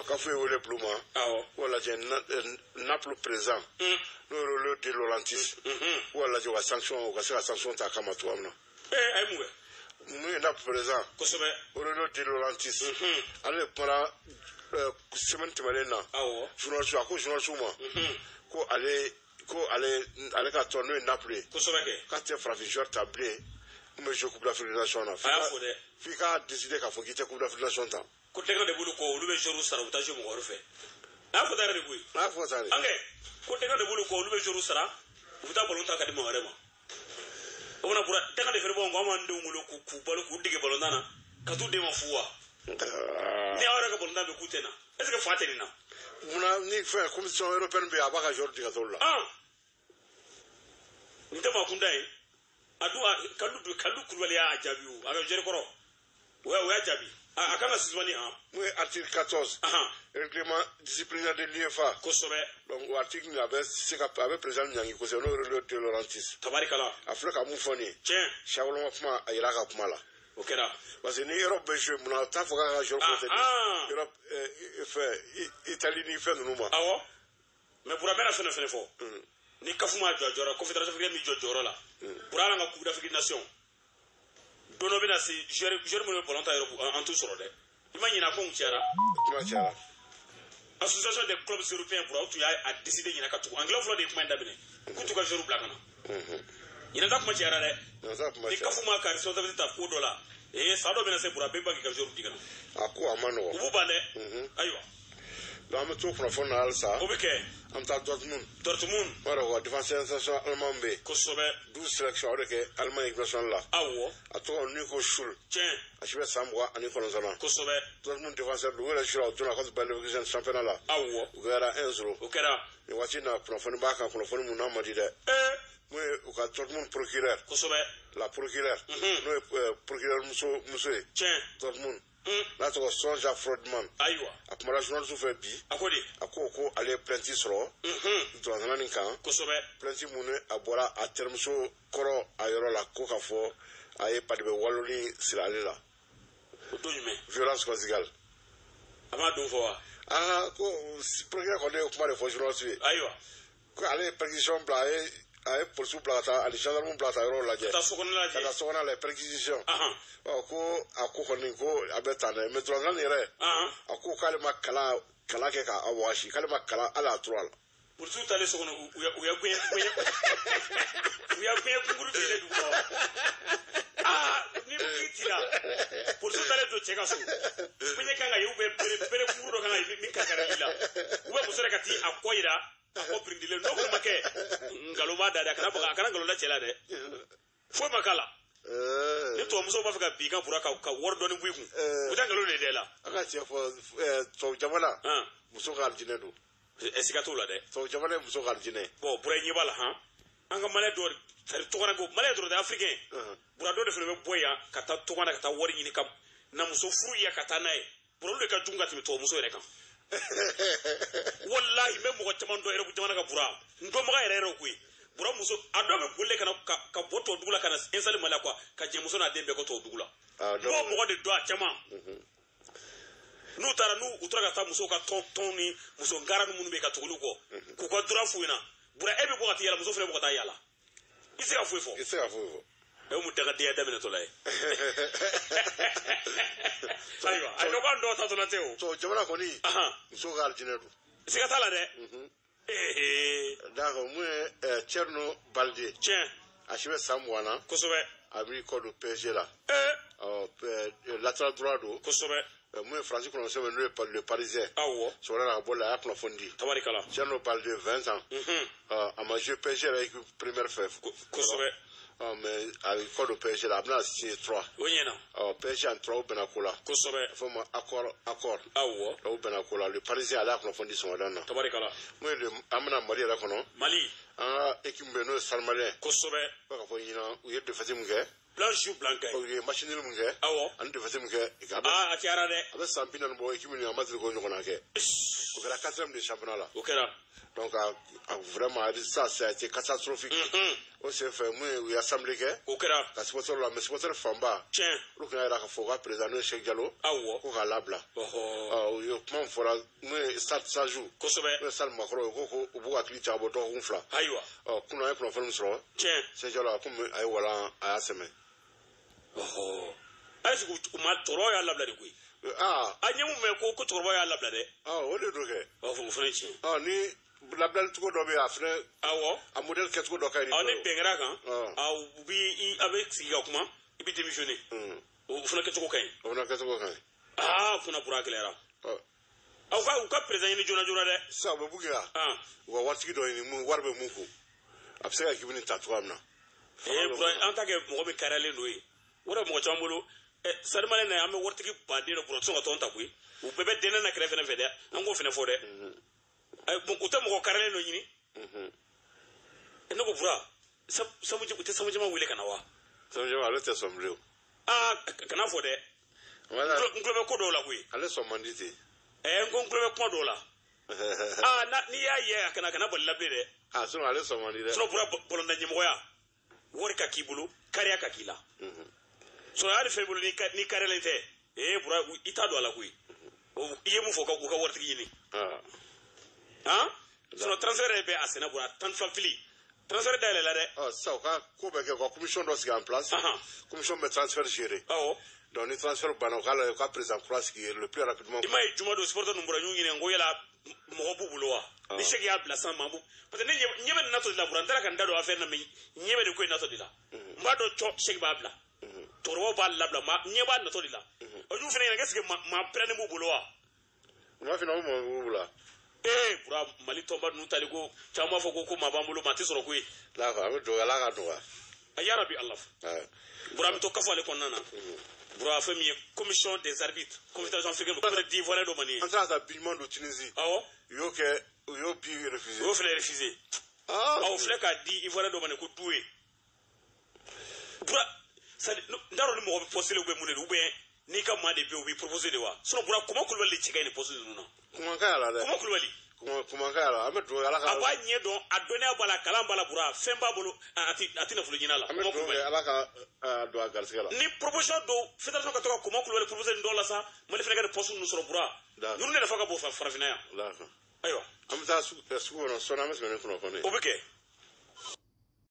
CAF ye wele bila u ma. Awɔ. K'o lajɛ Naples président, n'o ye Aurelio De Laurentiis, k'o lajɛ u ka sanction, u ka se ka sanction ta a kama cogoya min na. Ee, a ye mun kɛ? Mun ye Naples président Aurelio De Laurentiis, ale de kumana semaine tɛmɛnen na. Awɔ. Journaliste, a ko journaliste ma ko ale ka tɔn, n'o ye Naples ye, Kosɛbɛ kɛ. k'a tɛ farafin joueur ta bilen mun bɛ jouer Coupe d'Afrique des Nations na. A y'a fɔ dɛ. F'i k'a décider k'a fɔ k'i tɛ Coupe d'Afrique des Nations ta. Ko tɛgɛ de b'olu kɔ, olu bɛ joueur sara, u bɛ taa jouer mɔgɔ wɛrɛ fɛ. A y'a fɔ da yɛrɛ de koyi. A y'a fɔ tan de. An kɛ ko tɛgɛ de b'olu kɔ, olu bɛ joueur sara, u bɛ taa ballon ta ka di mɔgɔ wɛrɛ ma. O fana bɔra tɛgɛ de fɛnɛ b'anw kɔ, an b'an denw wolo k'u balo, k'u dege ballon tan na, ka t'u den ma fu wa. Ni aw yɛrɛ ka ballon tan bɛ k'u tɛ na, est ce que fa tɛ nin na? Munna ni fɛn commission européenne bɛ yen, a b'a ka joueur di ka t'olu la? Ah, nin tɛ maa kunda ye. A dun, a Kalilu Kulubali y'a jaabi o, a ka joueur kɔrɔ, o y'a jaabi. A kan ka suspendre han. Mun ye article 14, règlement disciplinaire de l'UEFA. Donc o article nin, a bɛ se ka, a bɛ président ɲangi kosɛbɛ, n'o ye Aurelio De Laurentiis. Tabarikala. A filɛ ka mun fɔ nin ye. Tiɲɛ. Siyawoloma kuma, a yira a ka kuma la. O kɛra. Parce que ni Europe bɛ jouer, munna a t'a fɔ k'a ka joueur ko tɛ di Europe, fɛn Italie ni fɛn ninnu ma? Awɔ, mais Bura bɛna fɛn dɔ fɛnɛ fɔ. Ni CAF ma jɔ a jɔyɔrɔ, Confédération africaine min jɔ jɔyɔrɔ la, Bura, an ka Coupe d'Afrique nation don dɔ bɛna se, joueur minnu bɛ ballon ta yɔrɔ, an t'u sɔrɔ dɛ. I ma ɲinɛ, a ko n cayara. Kuma cayara. Association des clubs européens, Bura, o tun y'a décidé ɲinɛ ka tugu anglais fɔlɔ de ye kuma in daminɛ k'u t'u ka joueur bila ka na. Ɲinɛ ta kuma cayara dɛ. Ɲinɛ ta kuma Ni cayara. CAF ma ka responsabilité ta ko dɔ la, ee, san dɔ bɛna se, Bura, bɛɛ b'a k'i ka joueur di ka na. A ko a ma U nɔgɔn. b'u ban dɛ. Ayiwa. Donc an bɛ to kunnafoni na halisa. O bɛ kɛ. An bɛ taa Dortmund. Dortmund. O yɛrɛ, u ka défenseur international allemand bɛ yen. 12 sélection, o de kɛ Allemagne équipe nationale la. A tɔgɔ Nico Schulz. A si bɛ san 29 na. Dortmund défenseur don, u yɛrɛ sura o donna contre Bayer Leverkusen championnat la. U kɛra 1-0. O kɛra. Nin waati in na, kunnafoni b'a kan, kunnafoni mun n'a man di dɛ. Mun ye u ka Dortmund procureur, la procureur, n'o ye procureur muso ye Dortmund, n'a tɔgɔ Sonja Freudman. A kumana journaliste fɛ bi. A ko di? A ko ale ye plainte sɔrɔ dɔrɔn nin kan. Plainte mun ni a bɔra a terimuso kɔrɔ a yɔrɔ la, ko k'a fɔ a ye padi bɛ waloni siri ale la. O don jumɛn? Violence conjugale. A m'a don fɔ wa? Aa, ko procureur kɔni ye kuma de fɔ journaliste ye. Ko ale ye perquisition bila, a ye polisiw bila ka taa ani gendarme bila ka taa yɔrɔw lajɛ. Ka taa sokɔnɔ Ka lajɛ. taa sokɔnɔ lajɛ, perquisition. Ɔ, ko a ko kɔni, ko a bɛ tan dɛ, mais dɔrɔn nin yɛrɛ, a ko k'ale ma kalan kɛ k'a wɔsi, k'ale ma kalan hali a tura la. Polisiw taalen so kɔnɔ, u ya gɛɲɛ kunkuru filen dugu ma wa? Aa, ni ko k'i tira, polisiw taalen don cɛ ka so, gɛɲɛ kan ka ye, ou bien bere bere kunkuru dɔ kan ka ye min karikari b'i la, ou bien muso yɛrɛ ka t'i a kɔ yira, a kɔ birindilen n'o kɔni ma kɛ, nkalon b'a da dɛ. A kana baga, a kana nkalon da cɛ la dɛ, foyi ma k'a la. Ni tubabumusow b'a fɛ ka bin i kan, Bura, ka wari dɔɔni bɔ i kun, u tɛ nkalon de da i la. An ka tiɲɛ fɔ, tubabu jamana, muso ka alijinɛ don. Siga t'o la dɛ. Tubabu jamana ye muso ka alijinɛ ye. Bon, Bura, ɲɛ b'a la han, an ka maliyɛn dɔw, c'est à dire tɔgɔna ko maliyɛn dɔrɔn tɛ, africain, Bura, dɔw de fana bɛ bɔ yan ka taa tɔgɔna ka taa wari ɲini ka na muso furu yan ka taa n'a ye. Bura, olu de ka jugu ka tɛmɛ tubabumuso yɛrɛ kan. Walahi, n bɛ mɔgɔ caman dɔn Europe jamana ka, Bura, n dɔnbaga yɛrɛ yɛrɛ koyi. Bura, muso a dɔw bɛ boli ka na ka bɔ tubabu dugu la ka na installer Mali la quoi, ka jɛ muso n'a den bɛɛ kɔ tubabu dugu la. Ah, N b'o mɔgɔ de dɔn, a caman. N'u taara, n'u u tora ka taa musow ka tɔn tɔn ni muso ngara ni minnu bɛ yen ka tugu olu kɔ k'u ka droit f'u ɲɛna. Bura, e bɛ bɔ ka taa yala, muso fana bɛ bɔ ka taa yala, i tɛ se ka foyi fɔ. I tɛ se ka foyi fɔ. E mun dagadenya daminɛtɔ la ye? Ayiwa, a dɔ b'an dɔw tatɔla tɛ o. Tubabu jamana kɔni, muso ka alijinɛ don. Siga t'a la dɛ. Ee. D'accord, mun ye Thierno Balde. A si bɛ san 20 na. A b'i kɔ don PSG la. Ɔ, latéral droit don. Mun ye Faransi kunnafoni sɛbɛn, n'o ye Le Parisien. Sɔgɔmada la ka bɔ la, a y'a kunnafoni di. Tabarikala. Thierno Balde, 20 ans. A ma joué PSG yɛrɛ équipe première fɛ. Ɔ, mais a b'i kɔ don PSG la, a bɛna signer 3. O ɲɛna. Ɔ, PSG en 3, u bɛnna ko la. A fɔ o ma accord. U bɛnna ko la. Le Parisien, ale y'a kunnafoni di sɔgɔmada in na. Tabarikala. Mun ye an bɛna Mali yɛrɛ kɔnɔ. Mali. An ka équipe bɛ yen, n'o ye Stade Malien. Fo k'a fɔ ɲinan, u ye défaite min kɛ. Blanc joue blanc kɛ. U ye match nul min kɛ. Ani défaite min kɛ. A bɛ Aa, a cayara dɛ. A bɛ san 40 bɔ, équipe nin a ma deli k'o ɲɔgɔnna kɛ. O kɛra quatrième de championnat la. O kɛra. Donc vraiment ça a été catastrophique. O senfɛ mun ye u ye assemblée kɛ. O kɛra. Ka supporter la mais supporter fanba. Tiɲɛ. Olu kun y'a jira k'a fɔ u ka président n'o ye Cheikh Diallo. Awɔ. Ko k'a labila. Ɔhɔ. U ye kuma min fɔra mun ye stade Sajou. Kosɛbɛ. N'o ye stade makɔrɔ ye ko u b'u hakili jagabɔ dɔgɔkun 2. Ayiwa. Ɔ kunun an ye kunnafoni min sɔrɔ. Tiɲɛ. Cheikh Diallo a komi a ye walan a y'a sɛmɛ. Ɔhɔ. Est-ce que u ma cɛkɔrɔbaw y'a labila de koyi? Aa. A ɲɛ mun mɛn ko cɛkɔrɔbaw y'a labila dɛ. O de don kɛ. O fana ye tiɲɛ. Ɔ ni labilali cogo dɔ bɛ yen a fana. Awɔ. A modèle kɛcogo dɔ ka ɲi. Ni bɛn kɛra kan. U bi a bɛ sigi ka kuma i bɛ démissionner. O fana kɛcogo ka ɲi. O fana kɛcogo ka ɲi. Aa fana bura gɛlɛyara. Aw ka u ka président ɲini joona joona dɛ. Sisan u bɛ mun kɛ yan. U ka waritigi dɔ ɲini mun wari bɛ mun kun. A bɛ se ka équipe nin ta cogoya min na. Bura an ta kɛ mɔgɔ min kariyalen don ye. O de mɔgɔ caman bolo. Stade Malien na an bɛ waritigi baden dɔ bolo tɛ sɔn ka tɔn ta koyi. U bɛɛ bɛ dɛnɛ na kɛrɛfɛ fɛ dɛ. An k'o fana fɔ dɛ. U tɛ mɔgɔ karilen dɔ ɲini. Ne ko bura u tɛ Samujama wele ka na wa? Samujama ale tɛ sɔn bilen o. Aa kana fɔ dɛ. N tulo bɛ ko dɔw la koyi. Ale sɔn man di ten. N ko n tulo bɛ kuma dɔw la. Aa n'i y'a ye a kana bali la bilen dɛ. Aa sinon ale sɔn man di dɛ. Sinon bura bɔlɔnda ɲɛmɔgɔya wari ka k'i bolo kariya ka k'i la. Sinon hali fɛn bolo n'i kariyalen tɛ bura i t'a don a la koyi. I ye mun fɔ u ka waritigi ɲini. Han sinon transfert yɛrɛ bɛ a senna bura 12 fili transfert dayɛlɛ la dɛ. Sisan u ka ko bɛɛ kɛ u ka commission dɔ sigi en place. Commission bɛ transfert gérer. Awɔ. Donc ni transfert banna u k'a lajɛ u ka président kura sigi le plus rapidement. I m'a ye juma don supporter ninnu bɔra n y'u ɲininka n ko yala mɔgɔ b'u bolo wa. Ni Cheikh y'a bila sisan maa b'u parce que ne ɲɛ bɛ nin natɔ de la bura n taara ka n da don affaire na mais ɲɛ bɛ nin ko in natɔ de la. N b'a dɔn cɔ Cheikh b'a bila. Cɛkɔrɔbaw b'a labila maa ɲɛ b'a natɔ de la. O y'u fana ɲininka est-ce que maa pɛrɛnnen b'u bolo wa. U m'a f'i ɲɛna ko mɔgɔ b'u bolo wa. Bura Mali tɔnba ninnu tali ko caman b'a fɔ ko maa b'an bolo maa tɛ sɔrɔ koyi. D'accord an bɛ dugawu kɛ Ala ka nɔgɔya. A yarabi Ala. Bura an bɛ to kafo ale kɔnɔna na. Bura fɛn min ye commission des arbitres confédération africaine Côte d'Ivoire dɔ ma nin ye. An taara ka taa bi ɲuman don Tunisie. Awɔ. U y'o kɛ u y'o bi refusé. U y'o fana refusé. Aw filɛ k'a di Ivoire dɔ ma nin ko Doué. Bura c'est à dire n t'a dɔn ni mɔgɔ bɛ postuler ou bien mun de don ou bien n'i ka maa de bɛ yen u b'i proposer de wa sinon bura Koma Kulubali de cɛ ka ɲi nin poste ninnu na. Kuma ka ɲi a la dɛ. Koma Kulubali. Kuma ka ɲi a la an bɛ dugawu kɛ Ala ka. A b'a ɲɛ dɔn a dɔnniya b'a la kalan b'a la bura fɛn b'a bolo a tɛ nafolo ɲini a la. An bɛ dugawu kɛ Ala ka don a garisigɛ la. Ni proposition dɔw fédération ka to ka Koma Kulubali proposer nin dɔw la sa Mali fana ka nin poste ninnu sɔrɔ bura. Ninnu de nafa ka bon farafinna yan. D'accord. Ayiwa. An bɛ taa sugu kɔnɔ sɔɔni an bɛ tɛmɛ ni kunnafoni ye. O bɛ kɛ.